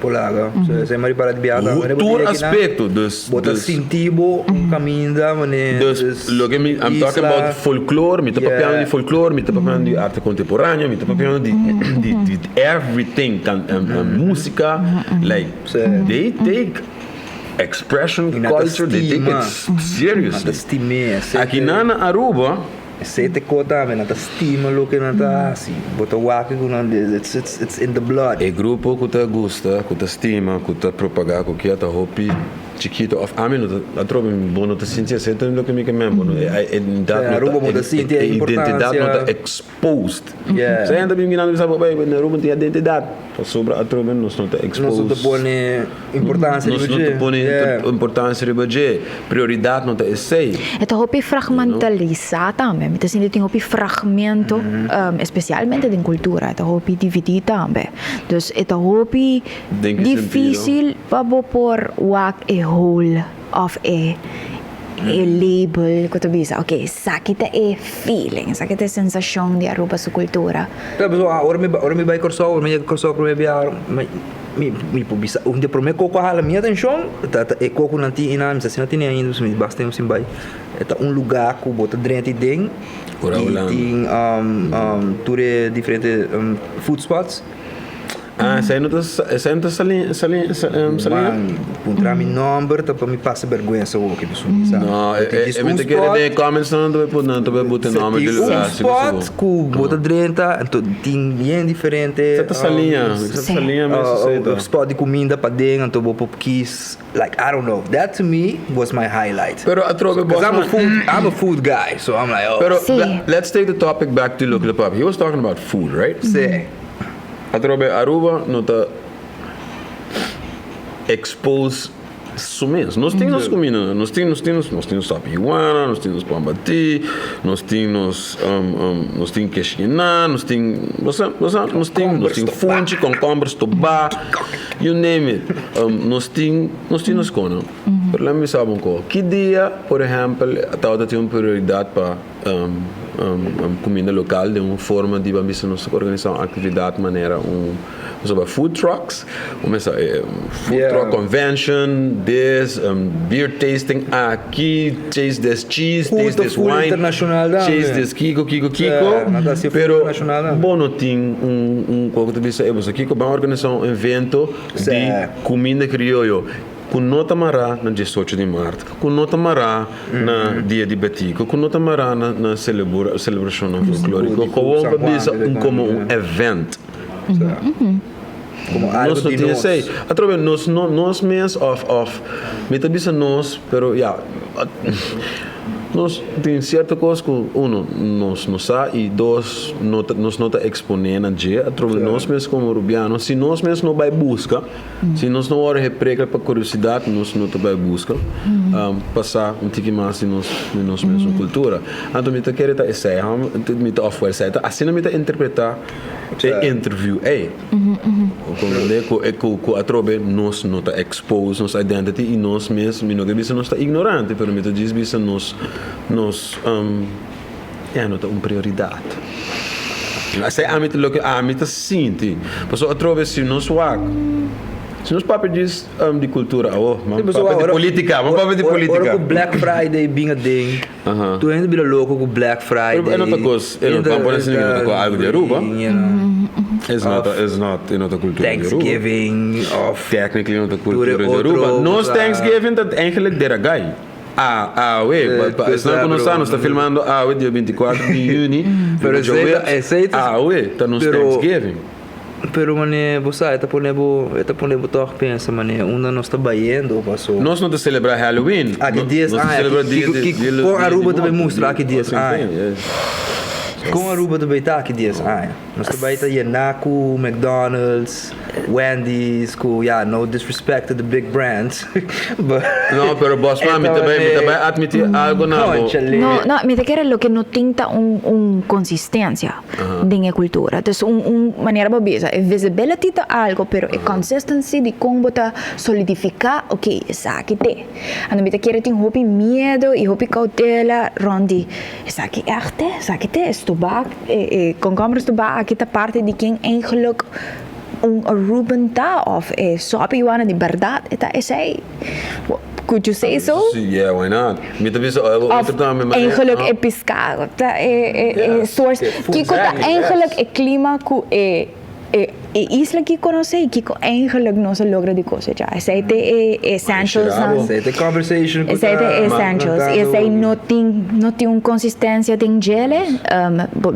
Speaker 2: Polaga, se mari para di biaha tambe.
Speaker 9: Tur aspecto, dus.
Speaker 2: Bo ta sinti bo un caminda mane.
Speaker 9: Dus loke mi, I'm talking about folklore, mi ta papiando di folklore, mi ta papiando di arte contemporaneo, mi ta papiando di di everything, musica, like they take expression, culture, they take it seriously. Aki nan na Aruba.
Speaker 2: Esei ta e kos tambe, nan ta stima loke nan ta hasi. Bo ta wak ku nan, it's, it's, it's in the blood.
Speaker 9: E grupo ku ta gusta, ku ta stima, ku ta propagá ku kia ta hopi chikito of ami no ta atrobe bo no ta sinti esei ta loke mi ke men bo no e identidad no
Speaker 2: Aruba bo ta sinti e
Speaker 9: identidad no ta
Speaker 2: importancia.
Speaker 9: exposed.
Speaker 2: Yeah.
Speaker 9: Sa hende ta bin mirando bisa bo bay na Aruba no tin identidad pasobra atrobe nos no ta
Speaker 2: Nos no ta
Speaker 9: expose.
Speaker 2: pone importancia
Speaker 9: Nos
Speaker 2: riba
Speaker 9: no ta
Speaker 2: dje.
Speaker 9: pone
Speaker 2: Yeah.
Speaker 9: importancia riba dje. Prioridad no ta esei.
Speaker 1: E ta hopi fragmentalisá tambe. Mi ta sinti tin hopi fragmento, especialmente den cultura, e ta hopi dividí tambe. Dus e ta hopi
Speaker 9: Den ki sentido?
Speaker 1: difícil pa bo por wak e whole of e e label ku ta bisa, ok, esaki ta e feeling, esaki ta e sensashon di Aruba su cultura.
Speaker 2: Claro, pasobra ora mi ora mi bai Kòrsou, ora mi yega Kòrsou promé biaha, mi mi mi por bisa un di e promé kos ku a hala mi atenshon ta ta e kos ku nan tin einan, mi sa si nan tene ainda pasobra mi basta tempu sin bai. E ta un lugá ku bo ta drenta ei den
Speaker 9: Ora
Speaker 2: i
Speaker 9: Hulanda.
Speaker 2: tin tur e diferente food spots.
Speaker 9: Ah, esei no ta, esei no ta sali, sali, saliña?
Speaker 2: Man, puntra mi nomber ta pa mi pasa bergüensa awor ki mi sumi sa.
Speaker 9: No, e, e, e mi ta kere den e comments nan ta put, nan ta put e nomber di lugar.
Speaker 2: Un spot ku bo ta drenta, anto tin bien diferente.
Speaker 9: Sa ta saliña, sa ta saliña mes esei ta.
Speaker 2: Spot di kuminda paden, anto bo por kies, like I don't know, that to me was my highlight.
Speaker 9: Pero atrobe
Speaker 2: Cause I'm a food, I'm a food guy, so I'm like, oh.
Speaker 9: Pero let's take the topic back to loke ta papia. He was talking about food, right?
Speaker 2: Si.
Speaker 9: Atrobe Aruba no ta expose su mes. Nos tin nos cuminda, nos tin nos tin nos tin nos sap iguana, nos tin nos pan bati, nos tin nos nos tin keshkiná, nos tin bo sa bo sa nos tin nos tin funchi, concomber stobá, you name it. Nos tin nos tin nos kono. Pero lami bisa bo un ko, ki dia por ehempel tabata tin un prioridad pa Cuminda local den un forma di ban bisa nos ta organisa un actividad manera un nos ta bai food trucks un mesa food truck convention this beer tasting aki taste this cheese taste this wine taste this kiko kiko kiko pero bo no tin un un cu ta bisa ey kiko ban organisa un evento di cuminda crioyo. Ku no ta mará na diesocho di mart, ku no ta mará na dia di Betico, ku no ta mará na na selebrashonnan folklóriko, gewoon pa bisa un komo un event. Nos no tin esei. Atrobe nos no nos mes òf òf mi ta bisa nos pero ya nos tin sierto kos ku uno nos no sa i dos no ta nos no ta eksponé na dje. Atrobe nos mes komo rubiano si nos mes no bai buska. Si nos no wòrdu hepreka pa kuriosidat, nos no ta bai buska pa sa un tiki mas di nos di nos mesun kultura. Anto mi ta kere ta esei, mi ta òf esei ta asina mi ta interpretá e interview ei. Komprendé ku ku ku atrobe nos no ta expose nos identity i nos mes, mi no ke bisa nos ta ignorante, pero mi ta djis bisa nos nos ya no ta un prioridat. Esei ami ta loke ami ta sinti. Pasobra atrobe si nos wak, si nos papia djis di kultura awo, man papia di politika, man papia di politika.
Speaker 2: Ora ku Black Friday bin aden, tur hende bira loko ku Black Friday.
Speaker 9: Pero e no ta kos, e no ta pone asina ku no ta kos algu di Aruba. It's not, it's not, e no ta kultura di Aruba.
Speaker 2: Thanksgiving of.
Speaker 9: Technically no ta kultura di Aruba. Nos Thanksgiving ta eigenlijk deragai. Ah, awe, pa esnan ku no sa, nos ta filmando awe, dia 24 di yüni,
Speaker 2: Pero esei ta,
Speaker 9: awe ta nos Thanksgiving.
Speaker 2: Pero mane, bo sa, e ta pone bo, e ta pone bo tòg pensa mane, unda nos ta bayendo paso.
Speaker 9: Nos no ta selebrá Halloween.
Speaker 2: Aki dies aña, kiko, kiko, kon Aruba ta bai mustra aki dies aña? Kon Aruba ta bai ta aki dies aña? Nos ta bai ta yená ku McDonald's, Wendy's, ku ya, no disrespect to the big brands, but.
Speaker 9: No, pero bos ma, mi ta bai, mi ta bai admití algo na bo.
Speaker 1: No, no, mi ta kere loke no tin ta un, un consistencia den e cultura. Dus un, un manera bo bisa, e visibility ta algo, pero e consistency di con bo ta solidifica, ok, esaki t'e. Anto mi ta kere tin hopi miedo y hopi cautela rond di esaki echt t'e, esaki t'e, stobá. E komkomber stobá aki ta parti di ken eigenlijk un Aruban ta of e sopi yuana di bèrdat e ta esei? Could you say so?
Speaker 9: Yeah, why not? Mi ta bisa
Speaker 1: Of eigenlijk e piská ta e source. Kiko ta eigenlijk e klima ku e E isla ki konosé i kiko eigenlijk nos a logra di kosechá. Esei ta e essentialsnan.
Speaker 2: Esei ta e conversation ku ta
Speaker 1: Esei ta e essentials. I esei no tin no tin un konsistensia den djele.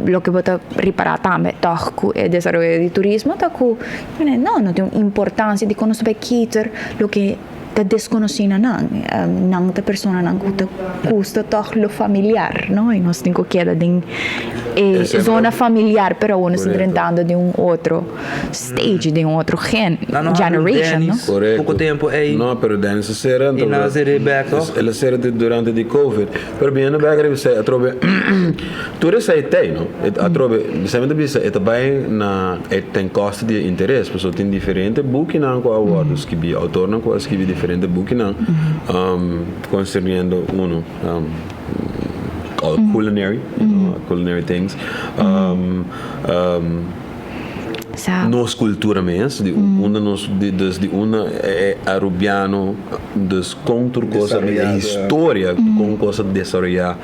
Speaker 1: Loke bo ta ripará tambe tòg ku e desaroyo di turismo ta ku no no tin un importansia di kon nos ta bai cater loke. ta desconoci na nan. Nan ta personanan cu ta gusta toch lo familiar, no? Y nos tin cu keda den e zona familiar, pero awor nos ta drentando den un otro stage, den un otro gen, generation, no?
Speaker 9: Correcto.
Speaker 2: Poco tempo ey.
Speaker 9: No, pero Dennis a cera,
Speaker 2: Y nan a cera bek, toch?
Speaker 9: El a cera durante di Covid. Pero biniendo bek riba esey, atrobe tur esey tey, no? Atrobe, esey mi ta bisa, e ta bay na e ten koste di e interes, pasobra tin diferente bukinan ku a wòrdu skibí, outornan ku a skibi diferente bukinan konserniendo uno culinary, you know, culinary things. Nos cultura mes, di unda nos, dus di unda e Arubiano, dus con tur cosa, e historia con cosa desaroya.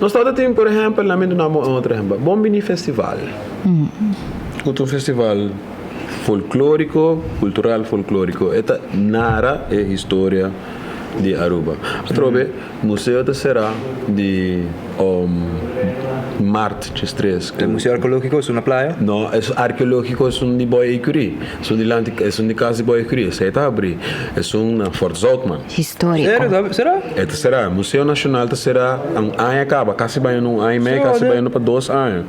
Speaker 9: Nos tabata tin, por ehempel, laat mi duna bo un otro ehempel, Bon Bini Festival, cu ta un festival folklorico, cultural folklorico, e ta nara e historia di Aruba. Atrobe. Museo ta será di mart djestres.
Speaker 2: E museo arkeológiko esun na playa?
Speaker 9: No, esun arkeológiko esun di Boy Ecury. Esun dilanti, esun di kas di Boy Ecury. Esei ta abrí. Esun na Fort Zoutman.
Speaker 1: Históriko.
Speaker 2: Serio? Será?
Speaker 9: E ta será. Museo Nashonal ta será un aña kaba, kasi bayendo un aña i mei, kasi bayendo pa dos aña.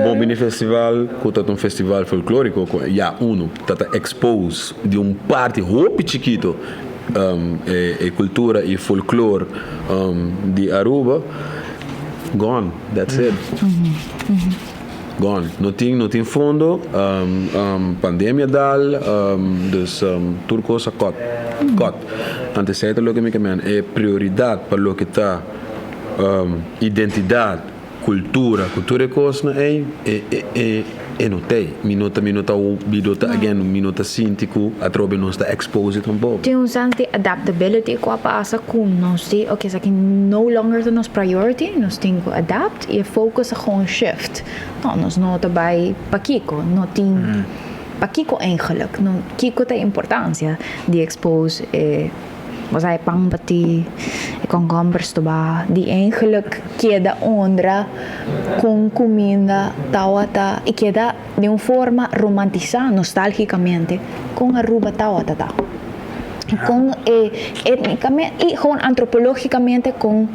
Speaker 9: Bon bini festival ku ta un festival folklóriko ku ya unu ta ta expose di un parti hopi chikito. E cultura y folklore di Aruba gone, that's it. Gone. No tin, no tin fondo, pandemia dal, dus tur cos a cut, cut. Antes esey ta loke mi ke men, e prioridad pa loke ta identidad. Cultura cu tur e cosnan ey e e e no ta ey. Mi no ta mi no ta mi no ta again mi no ta sinti cu atrobe nos ta expose tampoco.
Speaker 1: Tin un sense di adaptability cu a pasa cu nos di ok esaki no longer ta nos priority, nos tin cu adapt y e focus a gewoon shift. No, nos no ta bay pakico, no tin pakico eigenlijk, no kico ta e importancia di expose e. Bo sa e pan bati, e konkomber stobá, di eigenlijk keda honra kon kuminda tawata i keda den un forma romantisá nostálgicamente kon Aruba tawata ta. Kon e étnicamente i gewoon antropológicamente kon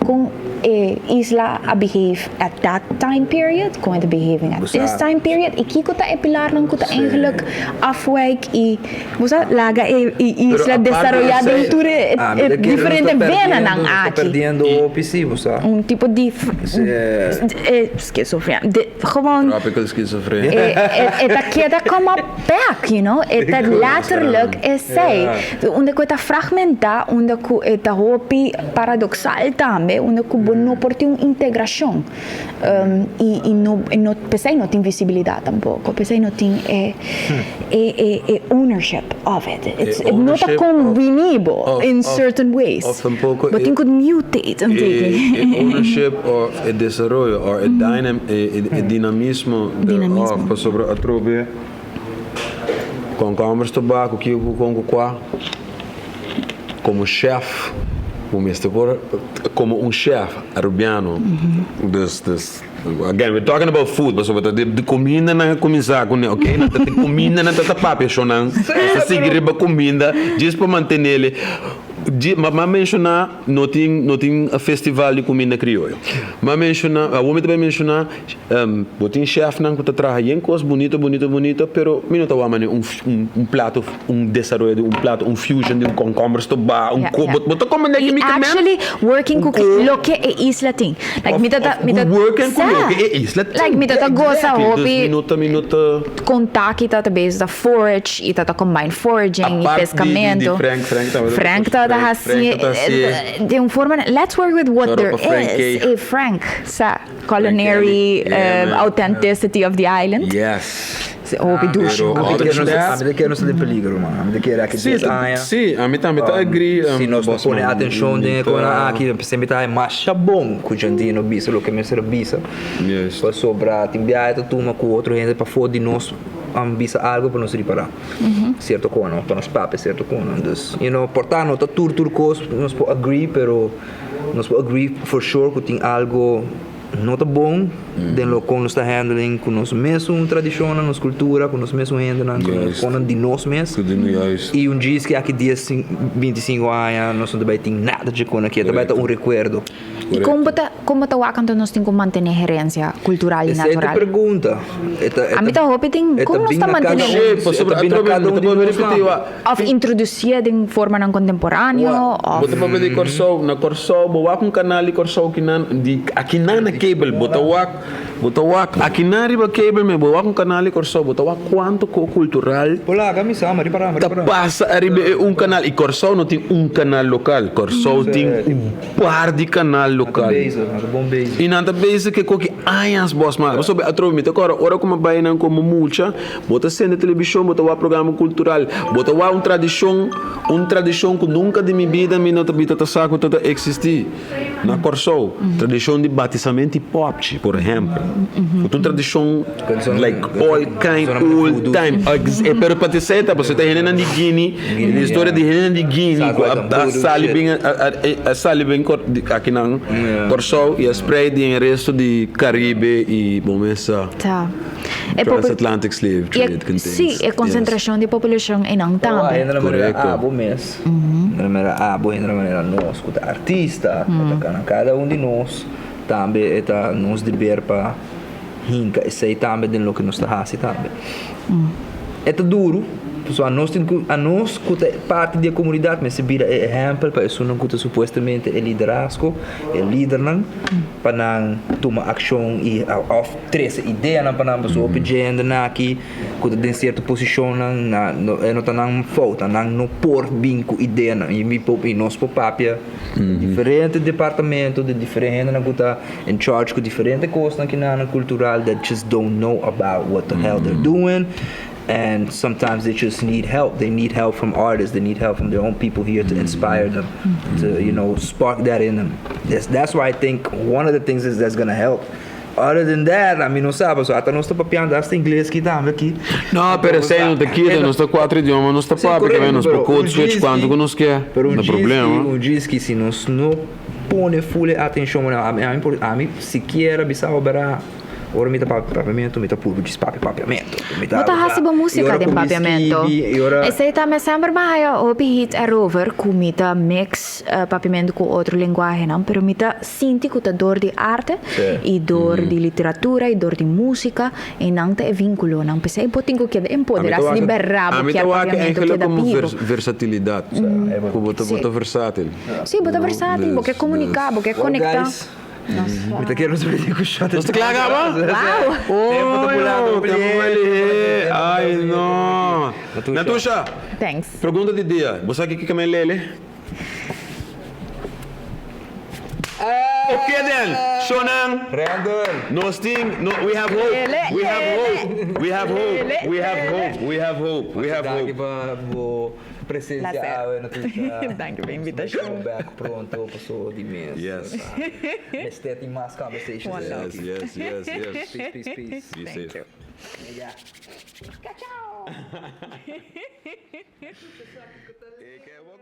Speaker 1: Con e isla a behave at that time period, con e ta behaving at this time period y kico ta e pilarnan cu ta eigenlijk afwijk y bo sa laga e isla desaroya den tur e diferente venanan aki. Un tipo di schizofrenia, gewoon
Speaker 9: Tropical schizofrenia.
Speaker 1: E ta keda come up back, you know, e ta letterlijk esey. Unda cu e ta fragmenta, unda cu e ta hopi paradoxal tambe, unda cu bo no por tin un integracion y y no y no pesey no tin visibilidad tampoco, pesey no tin e e e e ownership of it. It's
Speaker 9: E
Speaker 1: no ta
Speaker 9: ownership of
Speaker 1: convini bo
Speaker 9: of
Speaker 1: in
Speaker 9: of
Speaker 1: certain ways.
Speaker 9: of tampoco
Speaker 1: Bo
Speaker 9: e
Speaker 1: tin cu mutate un
Speaker 9: e
Speaker 1: tiki.
Speaker 9: e ownership of e desaroyo or e dynam e e dinamismo
Speaker 1: Dinamismo.
Speaker 9: thereof pasobra atrobe Konkombers tobako kiko ku kon ku kua komo chef bo mester por komo un chef arubiano dus dus again we talking about food pasobra ta di kuminda nan a kuminsá kuné ok nan ta di kuminda nan ta ta papia shownan nos ta sigui riba kuminda djis pa mantenele dji ma ma menshoná no tin no tin festival di kuminda krioyo ma menshoná awor mi ta bai menshoná Bo tin chefnan ku ta traha yen kos bunito bunito bunito pero mi no ta wak manera un un plato un desaroyo di un plato un fusion di un konkomber stobá un ko bo ta komprende
Speaker 1: I
Speaker 9: mi ke men
Speaker 1: actually working ku loke e isla tin like mi ta ta mi ta
Speaker 9: working ku
Speaker 1: sa
Speaker 9: loke e isla tin
Speaker 1: like mi ta ta gosa
Speaker 9: exactly dus
Speaker 1: hopi
Speaker 9: mi no ta mi no ta
Speaker 1: kon taki ta ta bezig ta forage i ta ta combine foraging i
Speaker 9: apart di di di
Speaker 1: pescamento
Speaker 9: Frank Frank tabata
Speaker 1: Frank tabata
Speaker 9: Frank
Speaker 1: hasi
Speaker 9: Frank tabata hasi
Speaker 1: den un forma let's work with what
Speaker 9: Shout out
Speaker 1: there
Speaker 9: pa Frank
Speaker 1: is
Speaker 9: K.
Speaker 1: e Frank sa. Culinary authenticity of the island.
Speaker 9: Yes.
Speaker 1: Hopi dushi.
Speaker 9: Pero
Speaker 2: Ami
Speaker 9: other
Speaker 2: ta
Speaker 9: than that.
Speaker 2: kere nos ta den peligro man. Ami ta kere aki dies aña.
Speaker 9: Si, ami tambe ta agree.
Speaker 2: Si nos no pone atencion den e konan aki, semper ta haña masha bon ku Jandino bisa loke mester a bisa. Pasobra tin biaha ta tuma ku otro hende pafó di nos bisa algo pa nos ripará sierto konan, pa nos papia sierto konan. Dus, you know, por ta no ta tur tur kos nos por agree, pero. Nos por agree for sure cu tin algo no ta bon den lo kon nos ta handling ku nos mesun tradishonnan, nos kultura, ku nos mesun hendenan, ku nos konan di nos mes. I un djis ki aki dies, 25 aña nos no ta bai tin nada dje kon aki, e ta bai ta un rekuerdo.
Speaker 1: I kon bo ta kon bo ta wak anto nos tin ku mantené herensia kultural i
Speaker 2: Esei ta
Speaker 1: natural?
Speaker 2: pregunta. E ta e
Speaker 1: A mi
Speaker 2: ta
Speaker 1: ta hopi tin
Speaker 2: e ta
Speaker 1: kon nos
Speaker 2: bin
Speaker 1: ta
Speaker 2: na kada
Speaker 1: mantené
Speaker 2: un,
Speaker 9: Shit,
Speaker 2: e ta
Speaker 9: pasobra
Speaker 2: bin na
Speaker 9: atrobe
Speaker 2: kada
Speaker 9: mi
Speaker 2: un
Speaker 9: ta
Speaker 2: di
Speaker 9: bolbe
Speaker 2: nos
Speaker 9: ripití
Speaker 2: tambe.
Speaker 9: wa.
Speaker 1: Òf introdusié den formanan kontemporáneo
Speaker 9: Wa, bo
Speaker 1: òf
Speaker 9: ta papia di Kòrsou, na Kòrsou bo wak un kanal di Kòrsou kinan di akinan na cable bo ta wak bo ta wak akinan riba cable me bo wak un kanal di Kòrsou bo ta wak kuantu ko kultural
Speaker 2: Bo laga mi sa, mi ripará, mi
Speaker 9: ta
Speaker 2: ripará.
Speaker 9: pasa ariba e un kanal i Kòrsou no tin un kanal lokal Kòrsou tin un par di kanal lokal i nan ta bezig ke koki añas bos mas pasobra atrobe mi ta kòrda ora ku mi a bai nan komo mucha bo ta sende televishon bo ta wak programa kultural bo ta wak un tradishon un tradishon ku nunka di mi bida mi no ta bita ta sa ku ta ta eksistí na Kòrsou tradishon di batisamento di pòpchi por ehèmpel ku ta un tradishon like all kind all time pero pa esei ta pasobra ta hendenan di Guinea E historia di hendenan di Guinea ku a sali bin a sali bin aki nan Kòrsou i a spreid den e resto di Karibe i bo mes sa Transatlantic slave trade contains.
Speaker 1: Sí, e konsentrashon di populashon einan tambe.
Speaker 2: Hende na manera abo mes, hende na manera abo, hende na manera nos ku ta artista, ta kada un di nos tambe e ta nos deber pa hinka esei tambe den loke nos ta hasi tambe. E ta duru, pasobra anos tin ku, anos ku ta parti di e komunidat mester bira e ehèmpel pa esunnan ku ta supuestamente e liderazgo, e lidernan, pa nan tuma akshon i òf trese ideanan pa nan, pasobra hopi dje hendenan aki ku ta den sierto posishonnan na e no ta nan fout, nan no por bin ku ideanan i mi por i nos por papia diferente departamento di diferente hendenan ku ta in charge ku diferente kosnan kinanan kultural that just don't know about what the hell they're doing and sometimes they just need help they need help from artists they need help from their own people here to inspire them to you know spark that in them that's, that's why I think one of the things is that's gonna help other than that ami no sa pasobra ata nos ta papiando hasta ingles ki tambe aki
Speaker 9: No, pero esei no ta kita, nos ta cuatro idioma nos ta papia, ke nos por code switch cuanto cu nos ke, no problema.
Speaker 2: Un djis ki si nos no Pone full e atencion manera ami ami por ami sikiera bisa obera ora mi ta papia papiamento mi ta puru djis papia papiamento mi ta
Speaker 1: Bo ta hasi bo
Speaker 2: y
Speaker 1: musica
Speaker 2: ora
Speaker 1: den
Speaker 2: cu mi
Speaker 1: papiamento.
Speaker 2: skibi y ora
Speaker 1: Esey ta mi semper mi haya hopi hit erover cu mi ta mix papiamento cu otro lenguahenan pero mi ta sinti cu ta door di arte y door di literatura y door di musica eynan ta e vinculonan pesey bo tin cu keda empodera
Speaker 9: Ami ta
Speaker 1: si
Speaker 9: wak
Speaker 1: berdad bo
Speaker 9: ami ta
Speaker 1: kier
Speaker 9: wak
Speaker 1: papiamento
Speaker 9: eigenlijk
Speaker 1: keda
Speaker 9: como
Speaker 1: bibo.
Speaker 9: versatilidad cu bo ta bo ta versatil.
Speaker 1: Sí, bo ta versátil, bo ke komuniká, bo ke
Speaker 2: Well
Speaker 1: konektá.
Speaker 2: guys, mi ta kere nos bini ku shot.
Speaker 9: Nos ta kla kaba?
Speaker 1: Wow!
Speaker 2: Tempo ta bulando
Speaker 9: Oh, tempo bai lihé. Ai no. Natusha,
Speaker 1: Thanks.
Speaker 9: pregunta di dia. Bo sa kiko ke lele? Ok den, shownan.
Speaker 2: Randall.
Speaker 9: Nos tin, no, we have hope. We have hope. We have hope. We have hope. We have hope. We have
Speaker 2: Danki
Speaker 9: hope.
Speaker 2: pa bo Presencia
Speaker 1: Placer.
Speaker 2: awe Natusha.
Speaker 1: Danki pa invitacion.
Speaker 2: Come back pronto paso di mes.
Speaker 9: Yes.
Speaker 2: Mester tin mas conversations.
Speaker 1: One love.
Speaker 9: Yes, yes, yes, yes.
Speaker 2: Peace, peace, peace.
Speaker 9: Be
Speaker 1: Thank
Speaker 9: safe.
Speaker 1: you.
Speaker 2: Yeah.
Speaker 1: Ciao.
Speaker 9: E ke bo